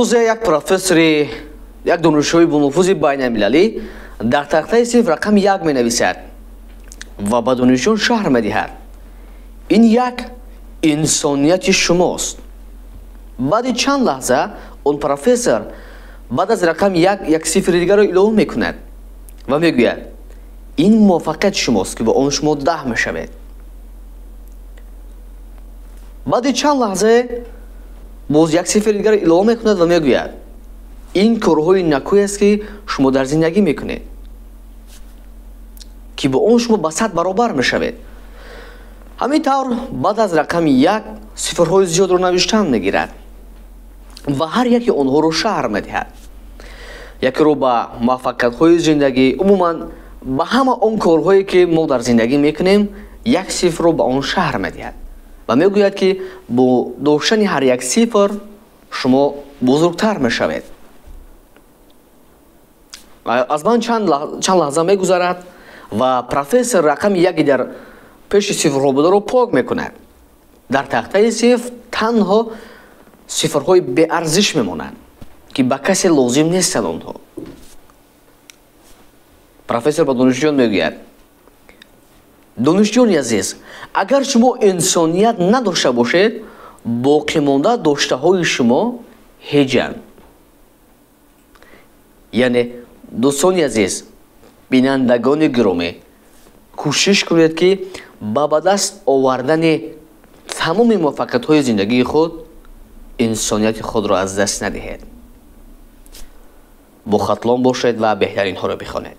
Рӯзе як профессори як донишгоҳи бонуфузи байналмилалӣ дар тахтаи синф рақами як менависад ва ба донишҷӯён шарҳ медиҳад: ин як инсонияти шумост. Баъди чанд лаҳза он профессор баъд аз рақами як як сифри дигарро илова мекунад ва мегӯяд: ин муваффақияти шумост, ки бо он шумо 10 мешавед. Баъди чанд лаҳзае боз як сифри дигарро илова мекунад ва мегӯяд: ин корҳои накӯест, ки шумо дар зиндагӣ мекунед, ки бо он шумо ба 100 баробар мешавед. Ҳамин тавр баъд аз рақами як сифрҳои зиёдро навиштан мегирад ва ҳар яке онҳоро шарҳ медиҳад. Якеро ба муваффақиятҳои зиндагӣ, умуман ба ҳама он корҳое, ки мо дар зиндагӣ мекунем, як сифрро ба он шарҳ медиҳад ва мегӯяд, ки бо доштани ҳар як сифр шумо бузургтар мешавед. Аз ман чанд лаҳза мегузарад ва профессор рақами яке дар пеши сифрҳо бударо пок мекунад. Дар тахтаи синф танҳо сифрҳои беарзиш мемонанд, ки ба касе лозим нестанд онҳо. Профессор ба донишҷӯён мегӯяд: донишҷӯёни азиз, агар шумо инсоният надошта бошед, боқимонда доштаҳои шумо ҳеҷанд. Яъне, дӯстони азиз, бинандагони гиромӣ, кӯшиш кунед, ки ба даст овардани тамоми муваффақиятҳои зиндагии худ инсонияти худро аз даст надиҳед. Бо Хатлон бошед ва беҳтаринҳоро бихонед.